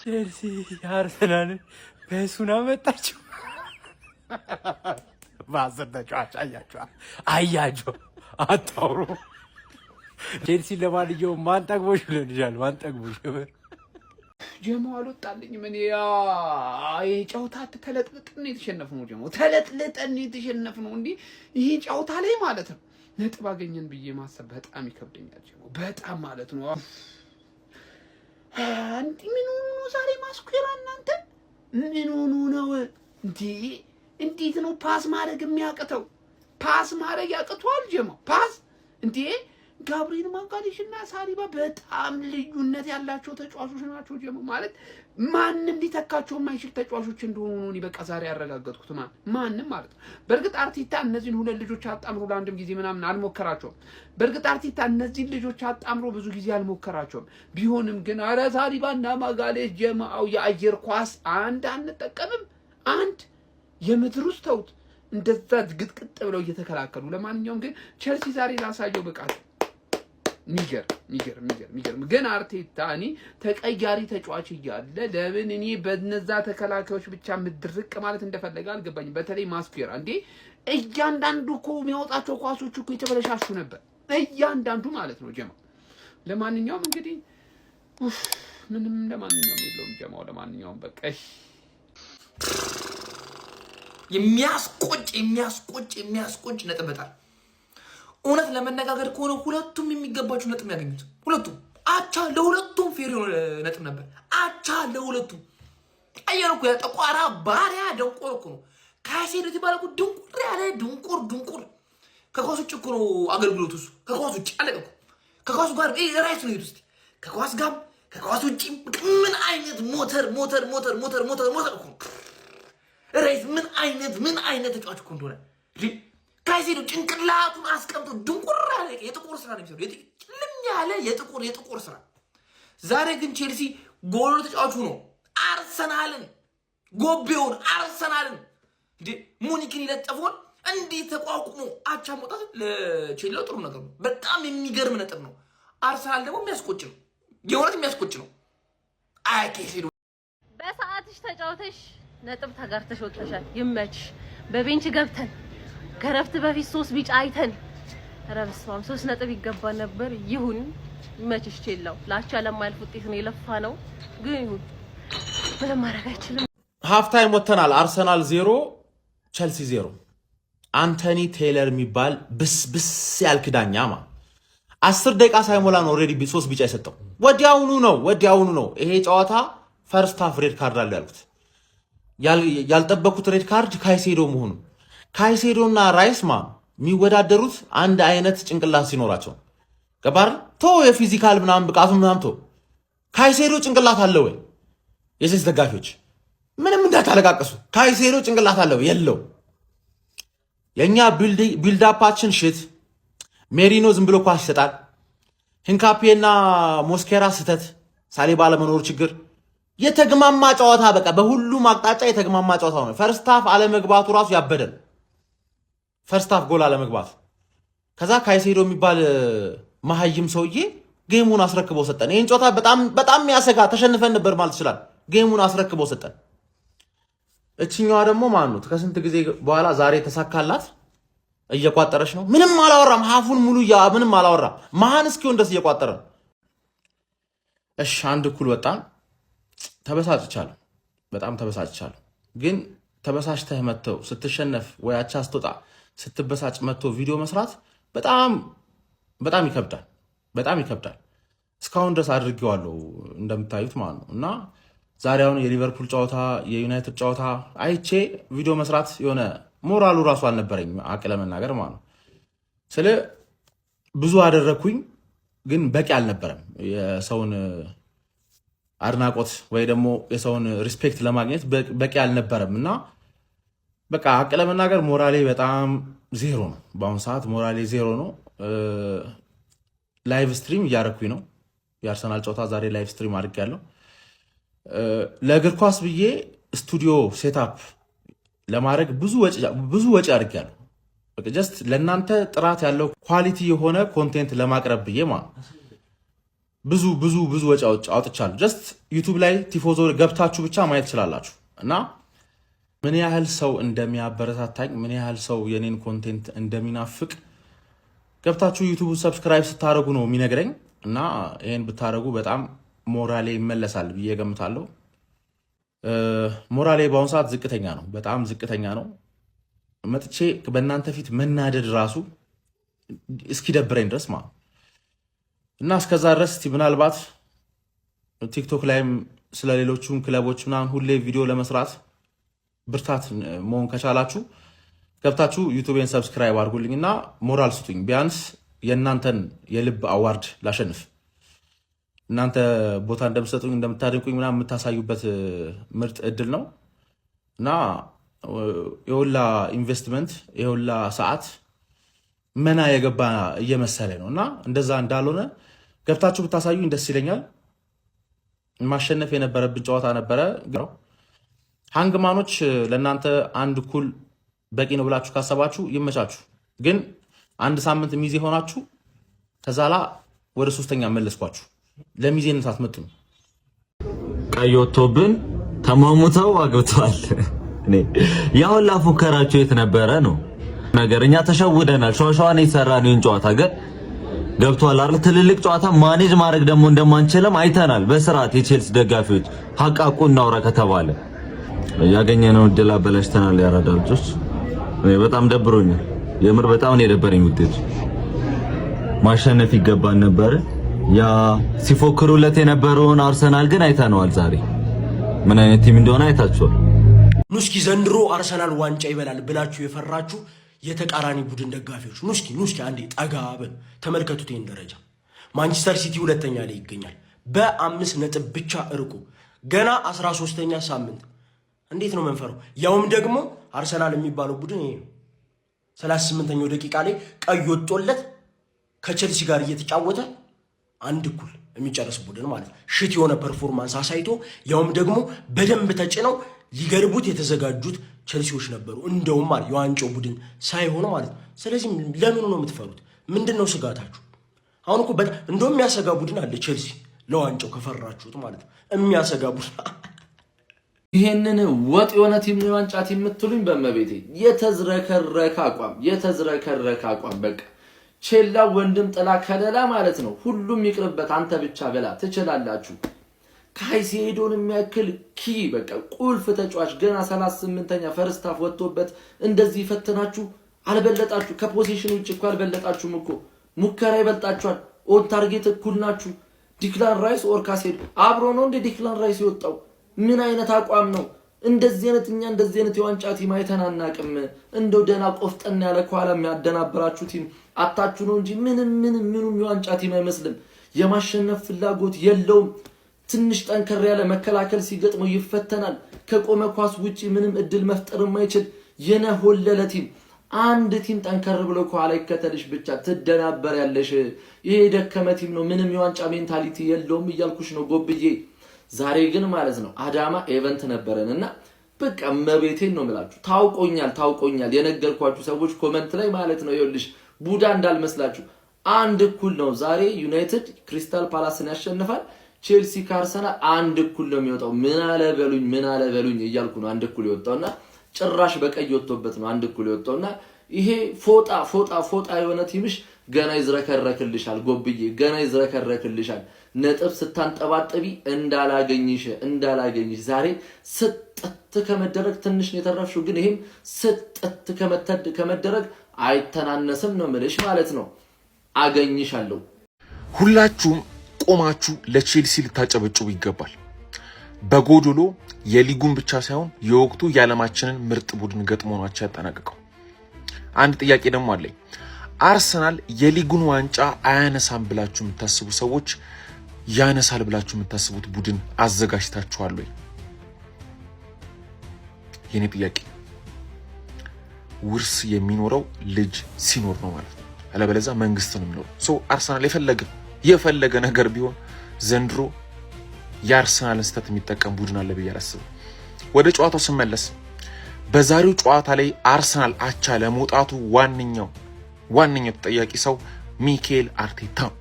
ቼልሲ አርሰናልን በሱን አመጣችው። በ10 ተጫዋች አያቸዋል። አያቸው አታውሩ። ቼልሲ ለማንኛውም ማን ጠግቦሽ ብለንሻል። ማን ጠግቦሽ? ጀሞ አልወጣልኝም። እኔ ይሄ ጨዋታ ተለጥልጠን ነው የተሸነፍነው። ጀሞ ተለጥልጠን ነው የተሸነፍነው። እንዲህ ይሄ ጨዋታ ላይ ማለት ነው ነጥብ አገኘን ብዬ ማሰብ በጣም ይከብደኛል። ጀሞ በጣም ማለት ነው። እንዲህ ምን ሆኖ ነው ዛሬ ማስኩራ? እናንተ ምን ሆኖ ነው እንዴ? እንዴት ነው pass ማድረግ የሚያቅተው? Pass ማድረግ ያቅተዋል ጀሞ pass እንዴ። ጋብሪኤል ማጋሌሽ እና ሳሊባ በጣም ልዩነት ያላቸው ተጫዋቾች ናቸው። ጀሞ ማለት ማንም ሊተካቸው የማይችል ተጫዋቾች እንደሆኑ ነው እኔ በቃ ዛሬ ያረጋገጥኩት። ማንም ማለት ነው። በእርግጥ አርቴታ እነዚህን ሁለት ልጆች አጣምሮ ለአንድም ጊዜ ምናምን አልሞከራቸውም። በእርግጥ አርቴታ እነዚህን ልጆች አጣምሮ ብዙ ጊዜ አልሞከራቸውም። ቢሆንም ግን አረ ሳሊባ እና ማጋሌሽ ጀማው የአየር ኳስ አንድ አንጠቀምም፣ አንድ የምድር ውስጥ ተውት፣ እንደዛ ግጥቅጥ ብለው እየተከላከሉ። ለማንኛውም ግን ቸልሲ ዛሬ ላሳየው ብቃት ሚገርም ሚገርም ሚገርም ሚገርም። ግን አርቴታ እኔ ተቀያሪ ተጫዋች እያለ ለምን እኔ በነዛ ተከላካዮች ብቻ ምድርቅ ማለት እንደፈለገ አልገባኝም። በተለይ ማስኩዌራ እንዴ እያንዳንዱ እኮ የሚያወጣቸው ኳሶች እኮ የተበለሻሹ ነበር፣ እያንዳንዱ ማለት ነው ጀማ። ለማንኛውም እንግዲህ ምንም ለማንኛውም የለውም ጀማው። ለማንኛውም በቃ የሚያስቆጭ የሚያስቆጭ የሚያስቆጭ ነጥብ መጣል። እውነት ለመነጋገር ከሆነ ሁለቱም የሚገባቸው ነጥብ ያገኙት ሁለቱም አቻ ለሁለቱም fair የሆነ ነጥብ ነበር። አቻ ለሁለቱም አየር እኮ ያጠቋራ ባሪያ ደንቆር እኮ ነው። ካይሴዶ የተባለ እኮ ድንቁር ያለ ድንቁር ድንቁር ከኳስ ውጭ እኮ ነው አገልግሎቱ። እሱ ከኳስ ውጭ አለቀ እኮ። ከኳሱ ጋር ራይት ነው ሄዱት። ከኳስ ጋር ከኳስ ውጭ ምን አይነት ሞተር ሞተር ሞተር ሞተር ሞተር ሞተር እኮ ራይት ምን አይነት ተጫዋች እኮ እንደሆነ። ካይሴዶ ጭንቅላቱን አስቀምጦ ድንቁር ያለ የጥቁር ስራ ነው የሚሰራው። ጭልም ያለ የጥቁር ስራ። ዛሬ ግን ቼልሲ ጎሎ ተጫዋቹ ነው አርሰናልን ጎቤውን አርሰናልን እንዴ ሙኒክን የለጠፈውን እንዲህ ተቋቁሞ አቻ መውጣት ለቼልሲ ጥሩ ነገር ነው። በጣም የሚገርም ነጥብ ነው። አርሰናል ደግሞ የሚያስቆጭ ነው። የእውነት የሚያስቆጭ ነው። አይ ካይሴዶ። በሰዓትሽ ተጫውተሽ ነጥብ ተጋርተሽ ወጥተሻል። ይመችሽ። በ bench ገብተን ከረፍት በፊት ሶስት ቢጫ አይተን ኧረ በስመ አብ 3 ነጥብ ይገባ ነበር። ይሁን፣ ይመችሽ። ቼላው ለአቻ ለማያልፍ ውጤት ነው የለፋ ነው፣ ግን ይሁን፣ ምንም ማድረግ አይችልም። Half time ወጥተናል። አርሰናል 0፣ ቸልሲ 0። አንቶኒ ቴይለር የሚባል ብስ ብስ ያልክ ዳኛ ማ 10 ደቂቃ ሳይሞላ ነው already ሶስት ቢጫ የሰጠው። ወዲያውኑ ነው ወዲያውኑ ነው። ይሄ ጨዋታ first half red card አለው ያልኩት። ያልጠበኩት red card ካይሴዶ መሆኑ። ካይሴዶና ራይስ ማ የሚወዳደሩት አንድ አይነት ጭንቅላት ሲኖራቸው ገባር ቶ የ physical ምናምን ብቃቱ ምናምን ቶ ካይሴዶ ጭንቅላት አለ ወይ? የቼልሲ ደጋፊዎች ምንም እንዳታለቃቀሱ። ካይሴዶ ጭንቅላት አለው የለው? የእኛ build up ኣችን shit። ሜሪኖ ዝም ብሎ ኳስ ይሰጣል። ሂንካፔና ሞስኬራ ስህተት፣ ሳሊባ አለመኖሩ ችግር፣ የተግማማ ጨዋታ፣ በቃ በሁሉም አቅጣጫ የተግማማ ጨዋታ ሆነ። First half አለመግባቱ ራሱ ያበደን first half ጎል አለመግባቱ። ከዛ ካይሴዶ የሚባል መሀይም ሰውዬ game ኡን አስረክቦ ሰጠን። ይህን ጨዋታ በጣም በጣም የሚያሰጋ ተሸንፈን ነበር ማለት ይችላል። Game ኡን አስረክቦ ሰጠን። እችኛዋ ደግሞ ማን ነው ከስንት ጊዜ በኋላ ዛሬ ተሳካላት። እየቋጠረች ነው። ምንም አላወራም። Half ኡን ሙሉ ምንም አላወራም። መሀን እስኪሆን ድረስ እየቋጠረ ነው። እሺ አንድ እኩል ወጣን። ተበሳጭቻለሁ። በጣም ተበሳጭቻለሁ። ግን ተበሳጭተህ መጥተው ስትሸነፍ ወይ አቻ ስትወጣ ስትበሳጭ መጥቶ ቪዲዮ መስራት በጣም በጣም ይከብዳል። በጣም ይከብዳል። እስካሁን ድረስ አድርጌዋለሁ እንደምታዩት ማለት ነው። እና ዛሬ አሁን የሊቨርፑል ጨዋታ የዩናይትድ ጨዋታ አይቼ ቪዲዮ መስራት የሆነ ሞራሉ ራሱ አልነበረኝም አቅ ለመናገር ማለት ነው። ስለ ብዙ አደረግኩኝ፣ ግን በቂ አልነበረም። የሰውን አድናቆት ወይ ደግሞ የሰውን respect ለማግኘት በቂ አልነበረም እና በቃ ሀቅ ለመናገር ሞራሌ በጣም ዜሮ ነው። በአሁኑ ሰዓት ሞራሌ ዜሮ ነው። Live stream እያደረኩኝ ነው። የአርሰናል ጨዋታ ዛሬ live stream አድርጌያለሁ። ለእግር ኳስ ብዬ ስቱዲዮ setup ለማድረግ ብዙ ወጪ አድርጌያለሁ። Just ለእናንተ ጥራት ያለው quality የሆነ content ለማቅረብ ብዬ ማለት። ብዙ ብዙ ብዙ ወጪ አውጥቻለሁ። Just YouTube ላይ ቲፎዞ ገብታችሁ ብቻ ማየት ትችላላችሁ። እና ምን ያህል ሰው እንደሚያበረታታኝ፣ ምን ያህል ሰው የኔን content እንደሚናፍቅ ገብታችሁ YouTube subscribe ስታደርጉ ነው የሚነግረኝ። እና ይህን ብታደርጉ በጣም ሞራሌ ይመለሳል ብዬ ገምታለሁ። ሞራሌ በአሁኑ ሰዓት ዝቅተኛ ነው፣ በጣም ዝቅተኛ ነው። መጥቼ በእናንተ ፊት መናደድ ራሱ እስኪደብረኝ ድረስ ማለት እና እስከዛ ድረስ ምናልባት TikTok ላይም ስለ ሌሎቹም ክለቦች ምናምን ሁሌ ቪዲዮ ለመስራት ብርታት መሆን ከቻላችሁ ገብታችሁ YouTube ኤን subscribe አድርጉልኝ እና ሞራል ስጡኝ። ቢያንስ የእናንተን የልብ award ላሸንፍ። እናንተ ቦታ እንደምትሰጡኝ፣ እንደምታደንቁኝ ምናምን የምታሳዩበት ምርጥ እድል ነው እና የሁላ ኢንቨስትመንት፣ የሁላ ሰዓት መና የገባ እየመሰለ ነው እና እንደዛ እንዳልሆነ ገብታችሁ ብታሳዩኝ ደስ ይለኛል። ማሸነፍ የነበረብን ጨዋታ ነበረ። ሃንግማኖች ለእናንተ አንድ እኩል በቂ ነው ብላችሁ ካሰባችሁ ይመቻችሁ። ግን አንድ ሳምንት ሚዜ ሆናችሁ ከዛላ ወደ ሶስተኛ መለስኳችሁ። ለሚዜነት አትመጥኑ። ቀይ ወጥቶብን ተሟሙተው አግብተዋል። እኔ ያ ሁላ ፉከራቸው የት ነበረ ነው ነገር። እኛ ተሸውደናል። ሸዋሸዋን የሰራ ነው ጨዋታ ግን ገብቷል አይደል? ትልልቅ ጨዋታ manage ማድረግ ደግሞ እንደማንችልም አይተናል በስርዓት። የቼልሲ ደጋፊዎች ሀቃቁ እናውራ ከተባለ ያገኘነው እድል አበላሽተናል። ያራዳ ልጆች እኔ በጣም ደብሮኛል። የምር በጣም ነው የደበረኝ ውጤቱ። ማሸነፍ ይገባን ነበር። ያ ሲፎክሩለት የነበረውን አርሰናል ግን አይተነዋል። ዛሬ ምን አይነት team እንደሆነ አይታችኋል። ኑስኪ ዘንድሮ አርሰናል ዋንጫ ይበላል ብላችሁ የፈራችሁ የተቃራኒ ቡድን ደጋፊዎች ኑስኪ ኑስኪ አንዴ ጠጋ በሉ ተመልከቱት ይህን ደረጃ። ማንቸስተር ሲቲ ሁለተኛ ላይ ይገኛል በ5 ነጥብ ብቻ እርቁ። ገና 13ኛ ሳምንት እንዴት ነው መንፈረው? ያውም ደግሞ አርሰናል የሚባለው ቡድን ይሄ ነው። 38ኛው ደቂቃ ላይ ቀይ ወጦለት ከቸልሲ ጋር እየተጫወተ አንድ እኩል የሚጨርስ ቡድን ማለት ነው። Shit የሆነ performance አሳይቶ ያውም ደግሞ በደንብ ተጭነው ሊገርቡት የተዘጋጁት ቸልሲዎች ነበሩ። እንደውም ማለት የዋንጫው ቡድን ሳይሆኑ ማለት ነው። ስለዚህ ለምኑ ነው የምትፈሩት? ምንድን ነው ስጋታችሁ? አሁን እኮ በጣም እንደውም የሚያሰጋ ቡድን አለ ቸልሲ፣ ለዋንጫው ከፈራችሁት ማለት ነው። የሚያሰጋ ቡድን። ይሄንን ወጥ የሆነ team ነው የዋንጫ team የምትሉኝ? በመቤቴ የተዝረከረከ አቋም፣ የተዝረከረከ አቋም። በቃ ቼላ ወንድም ጥላ ከለላ ማለት ነው። ሁሉም ይቅርበት፣ አንተ ብቻ በላ ትችላላችሁ። ካይሴዶን የሚያክል key በቃ ቁልፍ ተጫዋች ገና 38ኛ first half ወጥቶበት እንደዚህ ፈትናችሁ አልበለጣችሁ። ከ possession ውጭ እኮ አልበለጣችሁም እኮ፣ ሙከራ ይበልጣችኋል። On target እኩል ናችሁ። ዲክላን ራይስ or ካይሴዶ አብሮ ነው እንደ ዲክላን ራይስ የወጣው? ምን አይነት አቋም ነው? እንደዚህ አይነት እኛ እንደዚህ አይነት የዋንጫ team አይተን አናቅም። እንደው ደህና ቆፍጠን ያለ ከኋላ የሚያደናብራችሁ team አታችሁ ነው እንጂ ምንም ምንም ምኑም የዋንጫ team አይመስልም። የማሸነፍ ፍላጎት የለውም። ትንሽ ጠንከር ያለ መከላከል ሲገጥመው ይፈተናል። ከቆመ ኳስ ውጪ ምንም እድል መፍጠር የማይችል የነሆለለ team። አንድ team ጠንከር ብሎ ከኋላ ይከተልሽ ብቻ ትደናበር ያለሽ። ይሄ የደከመ team ነው፣ ምንም የዋንጫ mentality የለውም እያልኩሽ ነው ጎብዬ። ዛሬ ግን ማለት ነው አዳማ event ነበረን እና በቃ መቤቴን ነው የምላችሁ። ታውቆኛል፣ ታውቆኛል። የነገርኳችሁ ሰዎች comment ላይ ማለት ነው ይኸውልሽ ቡዳ እንዳልመስላችሁ አንድ እኩል ነው። ዛሬ ዩናይትድ ክሪስታል ፓላስን ያሸንፋል። ቼልሲ ከአርሰናል አንድ እኩል ነው የሚወጣው። ምን አለ በሉኝ፣ ምን አለ በሉኝ እያልኩ ነው አንድ እኩል የወጣውና ጭራሽ በቀይ ወጥቶበት ነው አንድ እኩል የወጣውና ይሄ ፎጣ ፎጣ ፎጣ የሆነ team ሽ ገና ይዝረከረክልሻል ጎብዬ፣ ገና ይዝረከረክልሻል። ነጥብ ስታንጠባጥቢ እንዳላገኝሽ፣ እንዳላገኝሽ። ዛሬ ስጥት ከመደረግ ትንሽ ነው የተረፍሽው፣ ግን ይሄም ስጥት ከመደረግ አይተናነስም ነው ምልሽ ማለት ነው። አገኝሻለሁ። ሁላችሁም ቆማችሁ ለቼልሲ ልታጨበጭቡ ይገባል። በጎዶሎ የሊጉን ብቻ ሳይሆን የወቅቱ የዓለማችንን ምርጥ ቡድን ገጥሞ ናቸው ያጠናቀቀው። አንድ ጥያቄ ደግሞ አለኝ። አርሰናል የሊጉን ዋንጫ አያነሳም ብላችሁ የምታስቡ ሰዎች ያነሳል ብላችሁ የምታስቡት ቡድን አዘጋጅታችኋል ወይ? የኔ ጥያቄ ውርስ የሚኖረው ልጅ ሲኖር ነው ማለት ነው። አለበለዚያ መንግስት ነው የሚኖረው። So አርሰናል የፈለገ የፈለገ ነገር ቢሆን ዘንድሮ የአርሰናልን ስህተት የሚጠቀም ቡድን አለ ብዬ አላስብም። ወደ ጨዋታው ስመለስ በዛሬው ጨዋታ ላይ አርሰናል አቻ ለመውጣቱ ዋነኛው ዋነኛው ተጠያቂ ሰው ሚኬል አርቴታ ነው።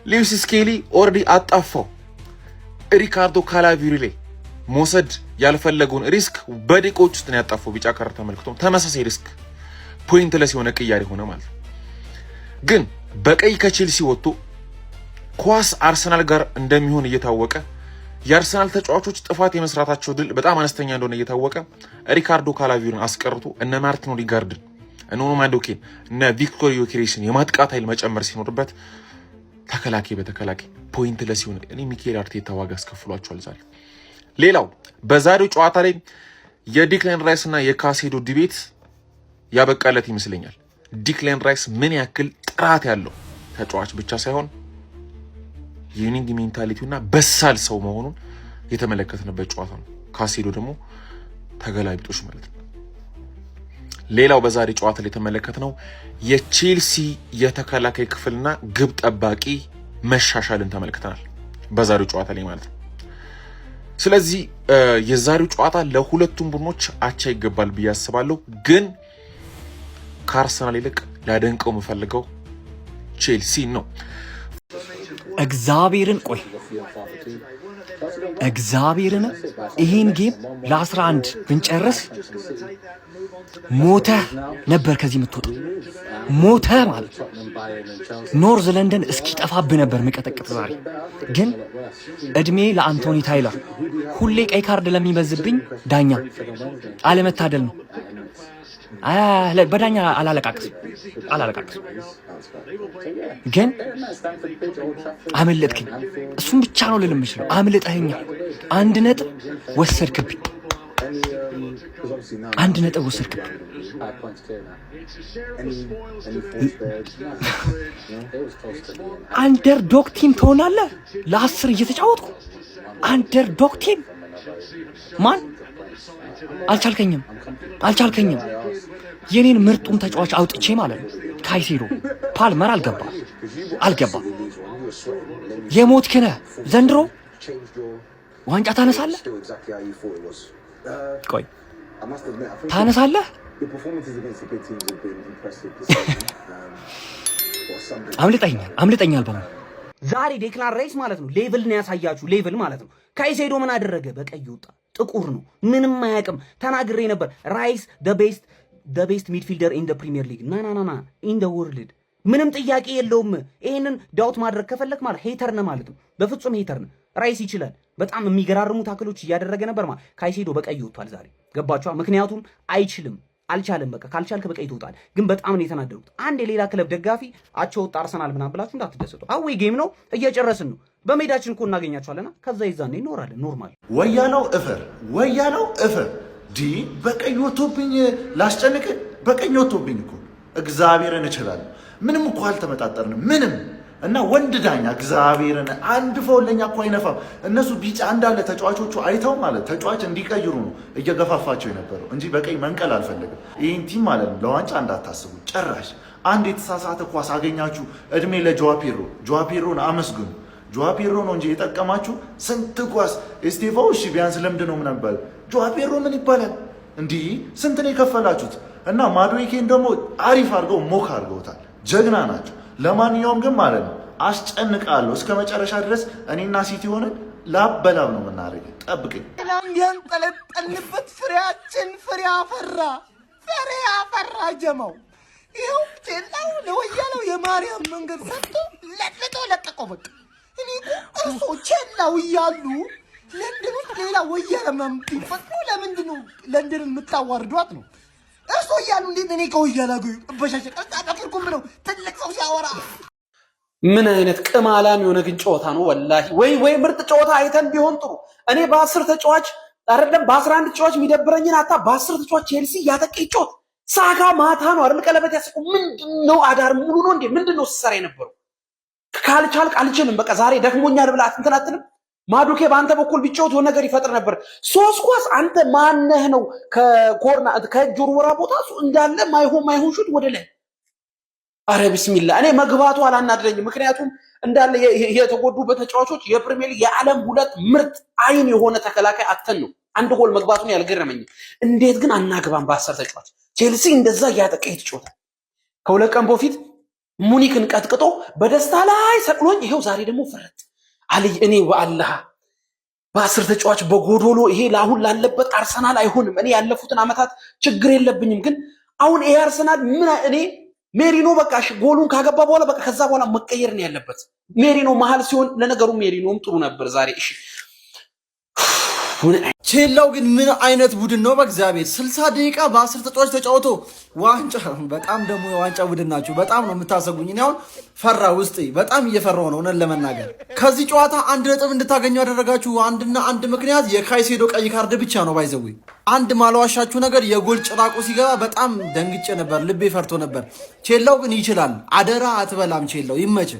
ሉዊስ ስኬሊ already አጣፋው። ሪካርዶ ካላፊዮሪ ላይ መውሰድ ያልፈለገውን risk በደቂቃዎች ውስጥ ነው ያጣፋው። ቢጫ ካርድ ተመልክቶ ተመሳሳይ risk pointless የሆነ ቅያሬ ሆነ ማለት ነው። ግን በቀይ ከቼልሲ ወጥቶ ኳስ አርሰናል ጋር እንደሚሆን እየታወቀ፣ የአርሰናል ተጫዋቾች ጥፋት የመስራታቸው እድል በጣም አነስተኛ እንደሆነ እየታወቀ፣ ሪካርዶ ካላፊዮሪን አስቀርቶ እነ ማርቲን ኦዲጋርድን፣ እነ ኖኒ ማዱኬን፣ እነ ቪክቶር ዮኬሬስን የማጥቃት ኃይል መጨመር ሲኖርበት ተከላካይ በተከላካይ pointless የሆነ እኔ ሚኬል አርቴታ ዋጋ አስከፍሏቸዋል ዛሬ። ሌላው በዛሬው ጨዋታ ላይ የዲክላን ራይስ እና የካሴዶ debate ያበቃለት ይመስለኛል። ዲክላን ራይስ ምን ያክል ጥራት ያለው ተጫዋች ብቻ ሳይሆን የ winning mentality ውና በሳል ሰው መሆኑን የተመለከትንበት ጨዋታ ነው። ካሴዶ ደግሞ ተገላቢጦሽ ማለት ነው። ሌላው በዛሬ ጨዋታ ላይ የተመለከትነው የቼልሲ የተከላካይ ክፍልና ግብ ጠባቂ መሻሻልን ተመልክተናል በዛሬው ጨዋታ ላይ ማለት ነው። ስለዚህ የዛሬው ጨዋታ ለሁለቱም ቡድኖች አቻ ይገባል ብዬ አስባለሁ። ግን ከአርሰናል ይልቅ ላደንቀው የምፈልገው ቼልሲ ነው። እግዚአብሔርን፣ ቆይ፣ እግዚአብሔርን ይሄን game ለ11 ብንጨርስ ሞተህ ነበር ከዚህ የምትወጣው፣ ሞተህ ማለት North London እስኪጠፋብህ ነበር ምቀጠቅጥ። ዛሬ ግን እድሜ ለአንቶኒ ታይለር፣ ሁሌ ቀይ ካርድ ለሚበዝብኝ ዳኛ አለመታደል ነው። በዳኛ አላለቃቅስም አላለቃቅስም፣ ግን አመለጥክኝ። እሱም ብቻ ነው ልል የምችለው። አምልጠኸኛል። 1 ነጥብ ወሰድክብኝ። 1 ነጥብ ወሰድክብኝ። Underdog team ትሆናለህ። ለ10 እየተጫወትኩ underdog team ማን አልቻልከኝም፣ አልቻልከኝም። የኔን ምርጡን ተጫዋች አውጥቼ ማለት ነው። ካይሴዶ፣ ፓልመር አልገባ አልገባ። የሞት ክነህ ዘንድሮ ዋንጫ ታነሳለህ? ቆይ፣ ታነሳለህ? አምልጠኛል፣ አምልጠኛል በሙ ዛሬ ዴክላን ራይስ ማለት ነው level ነው ያሳያችሁ፣ level ማለት ነው። ካይሴዶ ምን አደረገ? በቀይ ወጣ። ጥቁር ነው፣ ምንም አያውቅም። ተናግሬ ነበር። ራይስ the best midfielder in Premier League፣ ና ና ና in the world፣ ምንም ጥያቄ የለውም። ይሄንን doubt ማድረግ ከፈለክ ማለት hater ነህ ማለት ነው። በፍጹም hater ነህ። ራይስ ይችላል። በጣም የሚገራርሙ tackle ኦች እያደረገ ነበር ማለት ካይሴዶ በቀይ ወጥቷል ዛሬ፣ ገባችኋ? ምክንያቱም አይችልም፣ አልቻለም። በቃ ካልቻልክ በቀይ ትወጣል። ግን በጣም ነው የተናደዱት። አንድ የሌላ ክለብ ደጋፊ አቻ ወጣ አርሰናል ምናምን ብላችሁ እንዳትደሰቱ። Away game ነው፣ እየጨረስን ነው። በሜዳችን እኮ እናገኛቸዋለና ከዛ ይዛኔ ይኖራለን normal። ወያለው እፈር፣ ወያለው እፈር። ዲ በቀይ ወጥቶብኝ ላስጨንቅ፣ በቀኝ ወጥቶብኝ እኮ እግዚአብሔርን እችላለሁ። ምንም እኮ አልተመጣጠርንም ምንም። እና ወንድ ዳኛ እግዚአብሔርን አንድ foul ለኛ እኮ አይነፋም። እነሱ ቢጫ እንዳለ ተጫዋቾቹ አይተው ማለት ተጫዋች እንዲቀይሩ ነው እየገፋፋቸው የነበረው እንጂ በቀይ መንቀል አልፈለግም። ይህን team ማለት ነው ለዋንጫ እንዳታስቡ ጭራሽ። አንድ የተሳሳተ ኳስ አገኛችሁ፣ እድሜ ለጆዋ ፔድሮ። ጆዋ ፔድሮን አመስግኑ። ጆዋ ፔድሮ ነው እንጂ የጠቀማችሁ ስንት ኳስ። ኤስቴቫኦ እሺ ቢያንስ ልምድ ነው ምን ይባላል። ጆዋ ፔድሮ ምን ይባላል? እንዲህ ስንት ነው የከፈላችሁት? እና ማዱዌኬን ደግሞ አሪፍ አድርገው mock አድርገውታል። ጀግና ናቸው። ለማንኛውም ግን ማለት ነው አስጨንቃለሁ እስከ መጨረሻ ድረስ። እኔና ሲቲ ሆነን ላብ በላብ ነው የምናደርገው። ጠብቅኝ። ያንጠለጠልንበት ፍሬያችን ፍሬ አፈራ፣ ፍሬ አፈራ። ጀማው ይኸው ቼላው ለወያለው የማርያም መንገድ ሰጥቶ ለጥልጦ ለቀቀው። በቃ እኔ እኮ እርሶ ቼላው እያሉ ለንደን ውስጥ ሌላ ወያለ ምናምን ቢፈጥሩ ለምንድን ነው ለንደንን የምታዋርዷት ነው? እርሶ እያሉ እንዴት እኔ ከወያላ ጋር እበሻሸ ቀርጣ ብለው ትልቅ ሰው ሲያወራ ምን አይነት ቅማላም የሆነ ግን ጨዋታ ነው ወላሂ። ወይ ወይ ምርጥ ጨዋታ አይተን ቢሆን ጥሩ። እኔ በ10 ተጫዋች አይደለም በ11 ተጫዋች የሚደብረኝን አታ በ10 ተጫዋች ቼልሲ እያጠቃ ይጫወት። ሳካ ማታ ነው አይደል ቀለበት ያስቁ። ምንድነው አዳር ሙሉ ነው እንዴ? ምንድነው ሲሰራ የነበረው? ካልቻልክ አልችልም በቃ ዛሬ ደክሞኛል ብለህ እንትን አትልም። ማዱኬ በአንተ በኩል ቢጫወት የሆነ ነገር ይፈጥር ነበር። ሶስት ኳስ አንተ ማነህ ነው ከ corner ከእጅ ውርወራ ቦታ እንዳለ ማይሆን ማይሆን shoot ወደ ላይ። አረ ቢስሚላ፣ እኔ መግባቱ አላናደደኝም። ምክንያቱም እንዳለ የተጎዱበት ተጫዋቾች የፕሪሚየር ሊግ የዓለም ሁለት ምርጥ አይን የሆነ ተከላካይ አተን ነው አንድ ጎል መግባቱን ያልገረመኝም። እንዴት ግን አናግባም በ10 ተጫዋች ቼልሲ እንደዛ እያጠቃ የተጫወተ? ከ2 ቀን በፊት ሙኒክን ቀጥቅጦ በደስታ ላይ ሰቅሎኝ ይሄው ዛሬ ደግሞ ፍርጥ አልይ። እኔ በአላህ በ10 ተጫዋች በጎዶሎ ይሄ ለአሁን ላለበት አርሰናል አይሆንም። እኔ ያለፉትን ዓመታት ችግር የለብኝም፣ ግን አሁን ይሄ አርሰናል ምን እኔ ሜሪኖ በቃ ጎሉን ካገባ በኋላ በቃ ከዛ በኋላ መቀየር ነው ያለበት። ሜሪኖ መሀል ሲሆን ለነገሩ ሜሪኖም ጥሩ ነበር ዛሬ። እሺ። ቼላው ግን ምን አይነት ቡድን ነው? በእግዚአብሔር፣ 60 ደቂቃ በ10 ተጫዋች ተጫውቶ ዋንጫ። በጣም ደግሞ የዋንጫ ቡድን ናቸው። በጣም ነው የምታሰጉኝ። እኔ አሁን ፈራ ውስጤ በጣም እየፈራው ነው እውነት ለመናገር። ከዚህ ጨዋታ አንድ ነጥብ እንድታገኙ ያደረጋችሁ አንድና አንድ ምክንያት የካይሴዶ ቀይ ካርድ ብቻ ነው። By the way፣ አንድ ማለዋሻችሁ ነገር የጎል ጭራቁ ሲገባ በጣም ደንግጬ ነበር፣ ልቤ ፈርቶ ነበር። ቼላው ግን ይችላል። አደራ አትበላም። ቼላው ይመች።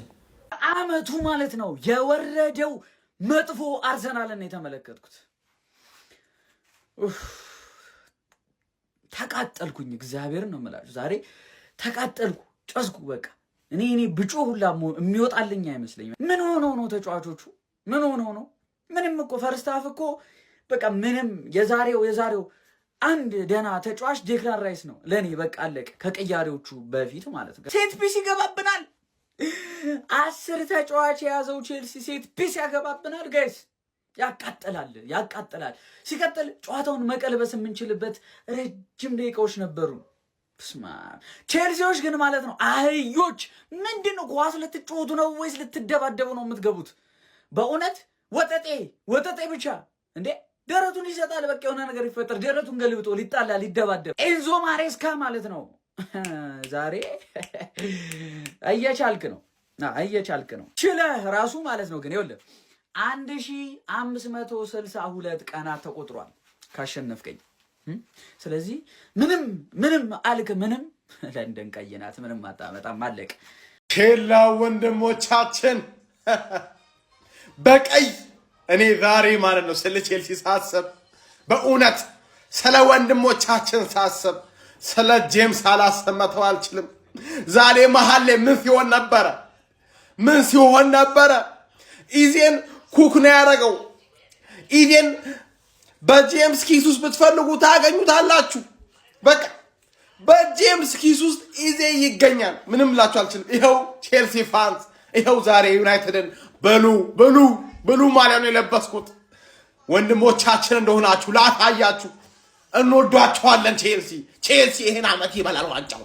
አመቱ ማለት ነው የወረደው መጥፎ አርሰናልን የተመለከትኩት። ተቃጠልኩኝ። እግዚአብሔርን ነው የምላችሁ። ዛሬ ተቃጠልኩ፣ ጨስኩ። በቃ እኔ ብጮህ ሁላ የሚወጣልኝ አይመስለኝም። ምን ሆነው ነው ተጫዋቾቹ? ምን ሆነው ነው? ምንም እኮ first half እኮ በቃ ምንም የዛሬው አንድ ደህና ተጫዋች ዴክላን ራይስ ነው ለእኔ። በቃ አለቀ። ከቅያሬዎቹ በፊት ማለት ነው። Set piece ይገባብናል። 10 ተጫዋች የያዘው ቼልሲ set piece ያገባብናል guys። ያቃጥላል፣ ያቃጥላል። ሲቀጥል ጨዋታውን መቀልበስ የምንችልበት ረጅም ደቂቃዎች ነበሩ። ስማ ቼልሲዎች ግን ማለት ነው አህዮች፣ ምንድን ነው ኳስ ልትጫወቱ ነው ወይስ ልትደባደቡ ነው የምትገቡት? በእውነት ወጠጤ ወጠጤ ብቻ እንዴ ደረቱን ይሰጣል። በቃ የሆነ ነገር ይፈጠር፣ ደረቱን ገልብጦ ሊጣላ ሊደባደብ። ኤንዞ ማሬስካ ማለት ነው ዛሬ እየቻልክ ነው እየቻልክ ነው ችለህ ራሱ ማለት ነው። ግን ይኸውልህ 1562 ቀናት ተቆጥሯል ካሸነፍከኝ። ስለዚህ ምንም ምንም አልክ ምንም ለንደን ቀይ ናት፣ ምንም አታመጣም። አለቅ። ቼላ ወንድሞቻችን በቀይ እኔ ዛሬ ማለት ነው ስለ ቼልሲ ሳስብ፣ በእውነት ስለ ወንድሞቻችን ሳስብ ስለ ጄምስ አላስብ መተው አልችልም። ዛሬ መሀል ላይ ምን ሲሆን ነበረ? ምን ሲሆን ነበረ? ኢዜን cook ነው ያደረገው። ኢዜን በጄምስ ኪስ ውስጥ ብትፈልጉ ታገኙታላችሁ። በቃ በጄምስ ኪስ ውስጥ ኢዜ ይገኛል። ምንም ላችሁ አልችልም። ይኸው ቼልሲ fans፣ ይኸው ዛሬ ዩናይትድን blue blue blue ማሊያ ነው የለበስኩት። ወንድሞቻችን እንደሆናችሁ ላሳያችሁ። እንወዷቸዋለን። ቼልሲ፣ ቼልሲ ይሄን ዓመት ይበላል ዋንጫው።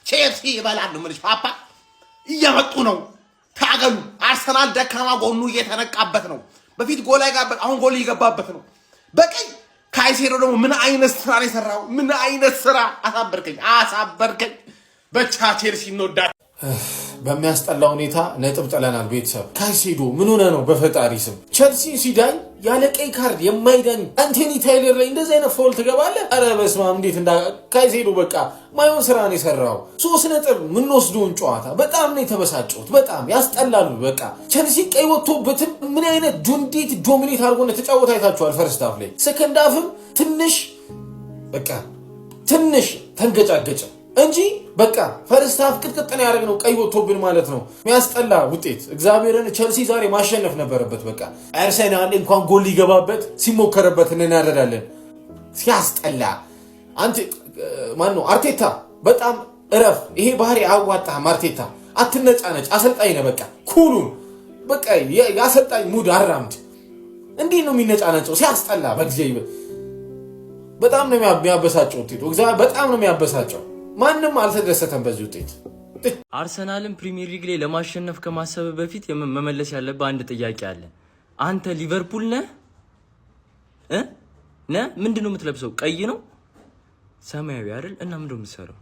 ቼልሲ ይበላል ነው የምልሽ። ፓፓ እየመጡ ነው። ታገሉ። አርሰናል ደካማ ጎኑ እየተነቃበት ነው። በፊት ጎል አይጋበት፣ አሁን ጎል እየገባበት ነው። በቀይ ካይሴዶ ደግሞ ምን አይነት ስራ ነው የሰራው? ምን አይነት ስራ! አሳበርከኝ፣ አሳበርከኝ። ብቻ ቼልሲ እንወዳለን። በሚያስጠላ ሁኔታ ነጥብ ጥለናል። ቤተሰብ፣ ካይሴዶ ምን ሆነ ነው? በፈጣሪ ስም ቸልሲ ሲዳኝ ያለ ቀይ ካርድ የማይዳኝ አንቶኒ ታይለር ላይ እንደዚህ አይነት foul ትገባለህ? ኧረ በስመ አብ፣ እንዴት እንዳ ካይሴዶ በቃ ማይሆን ስራ ነው የሰራው። 3 ነጥብ የምንወስደውን ጨዋታ በጣም ነው የተበሳጨሁት። በጣም ያስጠላሉ። በቃ ቸልሲ ቀይ ወጥቶበትም ምን አይነት እንዴት dominate አድርጎ እንደተጫወተ አይታችኋል። First half ላይ፣ second half ም ትንሽ በቃ ትንሽ ተንገጫገጨ እንጂ በቃ first half ቅጥቅጥ ነው ያደረግነው፣ ቀይ ወጥቶብን ማለት ነው። የሚያስጠላ ውጤት። እግዚአብሔርን ቸልሲ ዛሬ ማሸነፍ ነበረበት። በቃ አርሰናል እንኳን ጎል ሊገባበት ሲሞከርበት እንናደዳለን። ሲያስጠላ። አንተ ማን ነው አርቴታ፣ በጣም እረፍ። ይሄ ባህሪ አያዋጣህም። አርቴታ አትነጫነጭ፣ አሰልጣኝ ነህ። በቃ cool ሁን፣ በቃ የአሰልጣኝ mood አራምድ። እንዲህ ነው የሚነጫነጨው። ሲያስጠላ። በጊዜ በጣም ነው የሚያበሳጨው ውጤቱ። በጣም ነው የሚያበሳጨው። ማንም አልተደሰተም በዚህ ውጤት። አርሰናልን ፕሪሚየር ሊግ ላይ ለማሸነፍ ከማሰብ በፊት መመለስ ያለብህ አንድ ጥያቄ አለ። አንተ ሊቨርፑል ነህ እ ነህ ምንድን ነው የምትለብሰው? ቀይ ነው ሰማያዊ አይደል? እና ምንድን ነው የምትሰራው?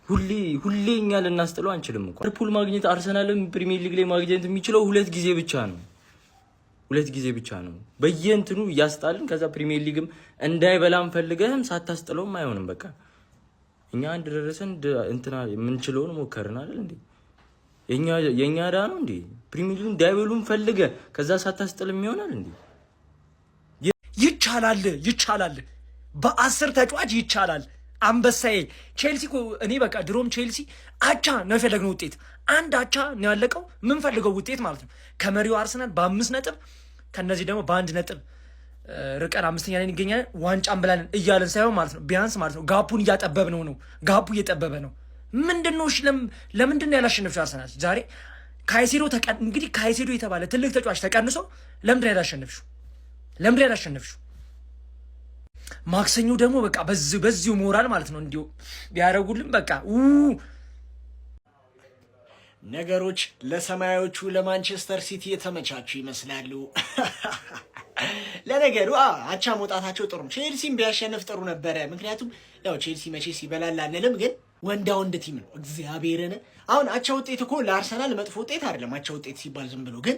ሁሌ ሁሌ እኛ ልናስጥለው አንችልም እኮ። ሊቨርፑል ማግኘት አርሰናልን ፕሪሚየር ሊግ ላይ ማግኘት የሚችለው ሁለት ጊዜ ብቻ ነው። ሁለት ጊዜ ብቻ ነው። በየእንትኑ እያስጣልን ከዛ ፕሪሚየር ሊግም እንዳይበላም ፈልገህም ሳታስጥለውም አይሆንም። በቃ እኛ አንድ ደረሰን እንትና የምንችለውን ሞከርን አይደል እንዴ? የኛ ዕዳ ነው እንዴ? ፕሪሚየር ሊግ እንዳይበሉም ፈልገ ከዛ ሳታስጥልም ይሆናል እንዴ? ይቻላል፣ ይቻላል። በ10 ተጫዋች ይቻላል። አንበሳዬ ቼልሲ እኮ እኔ በቃ ድሮም ቼልሲ አቻ ነው የፈለግነው ውጤት፣ አንድ አቻ ነው ያለቀው የምንፈልገው ውጤት ማለት ነው። ከመሪው አርሰናል በ5 ነጥብ ከነዚህ ደግሞ በ1 ነጥብ ርቀን አምስተኛ ላይ እንገኛለን። ዋንጫ እንበላለን እያለን ሳይሆን ማለት ነው ቢያንስ ማለት ነው gap ኡን እያጠበብ ነው፣ gap ኡ እየጠበበ ነው። ምንድን ነው? እሺ ለምንድን ነው ያላሸነፍሽው አርሰናል ዛሬ? ካይሴዶ እንግዲህ ካይሴዶ የተባለ ትልቅ ተጫዋች ተቀንሶ ለምንድን ነው ያላሸነፍሽው? ለምንድን ነው ያላሸነፍሽው? ማክሰኞ ደግሞ በቃ በዚሁ ሞራል ማለት ነው እንዲሁ ቢያደርጉልን በቃ ነገሮች ለሰማያዎቹ ለማንቸስተር ሲቲ የተመቻቹ ይመስላሉ። ለነገሩ አቻ መውጣታቸው ጥሩ ነው። ቼልሲም ቢያሸንፍ ጥሩ ነበረ። ምክንያቱም ያው ቼልሲ መቼስ ይበላል አንልም፣ ግን ወንዳ ወንድ team ነው። እግዚአብሔርን አሁን አቻ ውጤት እኮ ለአርሰናል መጥፎ ውጤት አይደለም። አቻ ውጤት ሲባል ዝም ብሎ ግን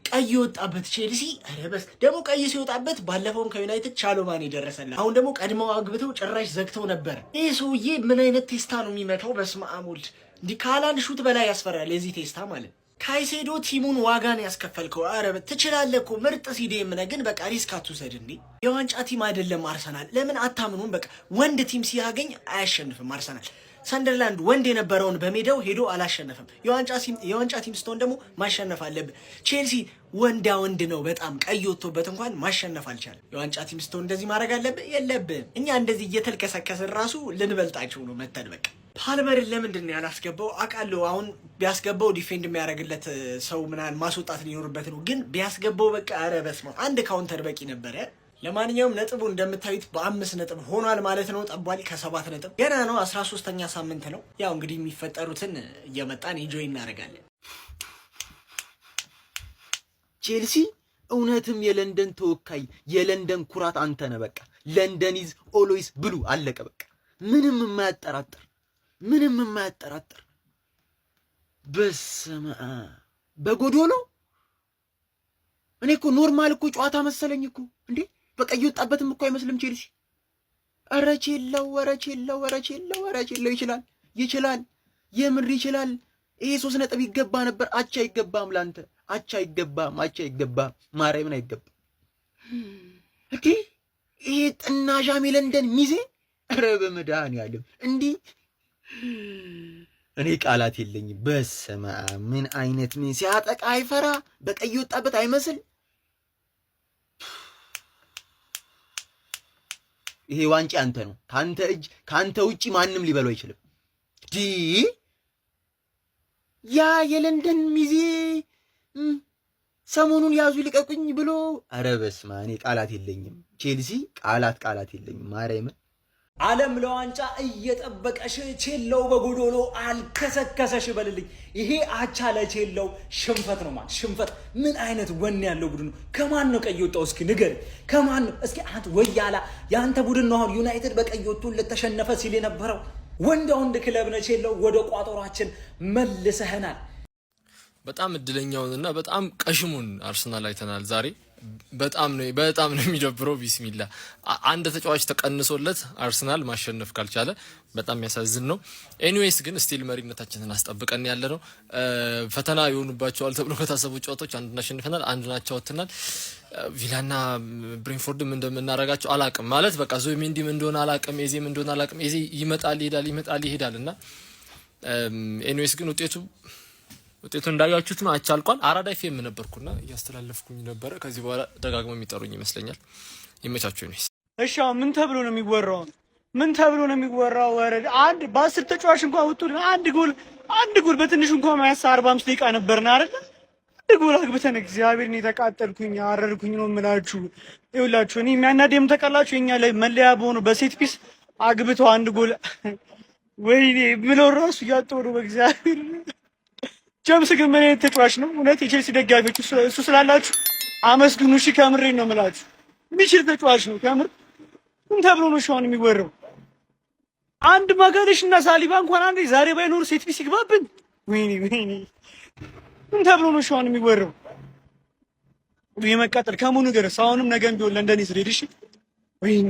ቀይ የወጣበት ቼልሲ፣ ኧረ በስ ደግሞ ቀይ ሲወጣበት ባለፈውም ከዩናይትድ ቻሎማን የደረሰላ፣ አሁን ደግሞ ቀድመው አግብተው ጭራሽ ዘግተው ነበረ። ይህ ሰውዬ ምን አይነት ቴስታ ነው የሚመታው? በስመ አብ ወልድ፣ እንዲህ ከሃላንድ shoot በላይ ያስፈራል የዚህ ቴስታ ማለት። ካይሴዶ team ኡን ዋጋን ያስከፈልከው። ኧረ ትችላለህ እኮ፣ ምርጥ CDM ነህ፣ ግን በቃ risk አትውሰድ። እንዴ የዋንጫ team አይደለም አርሰናል። ለምን አታምኑም? በቃ ወንድ team ሲያገኝ አያሸንፍም አርሰናል። ሰንደርላንድ ወንድ የነበረውን በሜዳው ሄዶ አላሸነፈም። የዋንጫ team ስትሆን ደግሞ ማሸነፍ አለብህ። ቼልሲ ወንዳ ወንድ ነው በጣም፣ ቀይ ወጥቶበት እንኳን ማሸነፍ አልቻለም። የዋንጫ team ስትሆን እንደዚህ ማድረግ አለብህ የለብህም። እኛ እንደዚህ እየተልከሰከስን ራሱ ልንበልጣቸው ነው መተን በቃ። ፓልመርን ለምንድን ነው ያላስገባው? አውቃለሁ አሁን ቢያስገባው defend የሚያደርግለት ሰው ምናምን ማስወጣት ሊኖርበት ነው። ግን ቢያስገባው በቃ ኧረ በስመ አብ አንድ counter በቂ ነበረ። ለማንኛውም ነጥቡ እንደምታዩት በ5 ነጥብ ሆኗል ማለት ነው። ጠቧል ከ7 ነጥብ ገና ነው። 13ኛ ሳምንት ነው። ያው እንግዲህ የሚፈጠሩትን እየመጣን enjoy እናደርጋለን። ቼልሲ እውነትም የለንደን ተወካይ፣ የለንደን ኩራት አንተ ነህ። በቃ London is always blue፣ አለቀ። በቃ ምንም የማያጠራጥር፣ ምንም የማያጠራጥር። በስመ አብ በጎዶሎ። እኔ እኮ normal እኮ ጨዋታ መሰለኝ እኮ እንዴ። በቃ እየወጣበትም እኮ አይመስልም ቼልሲ። ኧረ ቼላው፣ ኧረ ቼላው፣ ኧረ ቼላው፣ ኧረ ቼላው ይችላል፣ ይችላል፣ የምር ይችላል። ይሄ 3 ነጥብ ይገባ ነበር። አቻ አይገባም፣ ላንተ አቻ አይገባም፣ አቻ አይገባም፣ ማርያምን አይገባም። እንዴ ይሄ ጥናዣም የለንደን ሚዜ፣ ኧረ በመድኃኒዓለም እንዲህ እኔ ቃላት የለኝም። በስመ አብ ምን አይነት ምን ሲያጠቃ አይፈራ፣ በቀይ የወጣበት አይመስል። ይሄ ዋንጫ አንተ ነው። ካንተ እጅ ካንተ ውጪ ማንም ሊበሉ አይችልም። ዲ ያ የለንደን ሚዜ ሰሞኑን ያዙ ይልቀቁኝ ብሎ፣ ኧረ በስመ አብ እኔ ቃላት የለኝም። ቼልሲ ቃላት ቃላት የለኝም ማርያምን። ዓለም ለዋንጫ እየጠበቀሽ ቼለው በጎዶሎ አልከሰከሰሽ በልልኝ። ይሄ አቻ ለቼለው ሽንፈት ነው ማለት ሽንፈት። ምን አይነት ወኔ ያለው ቡድን ነው? ከማን ነው ቀይ ወጣው? እስኪ ንገር፣ ከማን ነው? እስኪ አንተ ወያላ የአንተ ቡድን ነው አሁን ዩናይትድ በቀይ ወጥቶ ለተሸነፈ ሲል የነበረው። ወንድ ወንድ ክለብ ነች ቼለው፣ ወደ ቋጠሯችን መልሰህናል። በጣም እድለኛውንና በጣም ቀሽሙን አርሰናል አይተናል ዛሬ። በጣም ነው የሚደብረው። ቢስሚላ አንድ ተጫዋች ተቀንሶለት አርሰናል ማሸነፍ ካልቻለ በጣም የሚያሳዝን ነው። Anyways ግን still መሪነታችንን አስጠብቀን ያለ ነው። ፈተና የሆኑባቸዋል ተብሎ ከታሰቡ ጨዋታዎች አንዱን አሸንፈናል፣ አንዱን አቻ ወጥተናል። ቪላና ብሬንፎርድም እንደምናረጋቸው አላቅም። ማለት በቃ ዙቢሜንዲም እንደሆነ አላቅም፣ ኤዜም እንደሆነ አላቅም። ኤዜ ይመጣል ይሄዳል፣ ይመጣል ይሄዳል እና anyways ግን ውጤቱ እንዳያችሁት ነው። አቻ አልቋል። አራዳ ኤፍኤም ነበርኩና እያስተላለፍኩኝ ነበረ። ከዚህ በኋላ ደጋግመው የሚጠሩኝ ይመስለኛል። ይመቻችሁ። Anyways እሺ አሁን ምን ተብሎ ነው የሚወራው? ምን ተብሎ ነው የሚወራው? ወረ አንድ በ10 ተጫዋች እንኳን ወጥቶ አንድ ጎል በትንሹ እንኳን ማያስ 45 ደቂቃ ነበርን አይደል? አንድ ጎል አግብተን እግዚአብሔርን የተቃጠልኩኝ አረርኩኝ ነው የምላችሁ። ይኸውላችሁ እኔ የሚያናደም ተቀላችሁ የኛ ላይ መለያ በሆኑ በ set piece አግብተው አንድ ጎል፣ ወይኔ ምለው ራሱ እያጠሩ ነው በእግዚአብሔር። ጀምስ ግን ምን አይነት ተጫዋች ነው? እውነት የቼልሲ ደጋፊዎች እሱ ስላላችሁ አመስግኑ። እሺ ከምሬን ነው የምላችሁ። የሚችል ተጫዋች ነው ከምር። ምን ተብሎ ነው አሁን የሚወራው? አንድ ማጋሌሽ እና ሳሊባ እንኳን አንዴ ዛሬ ባይኖር set piece ይግባብን። ወይኔ ወይኔ፣ ምን ተብሎ ነው አሁን የሚወራው? የመቃጠል ከመሆኑ ገረስ አሁንም ነገም ቢሆን London is red። እሺ ወይኔ።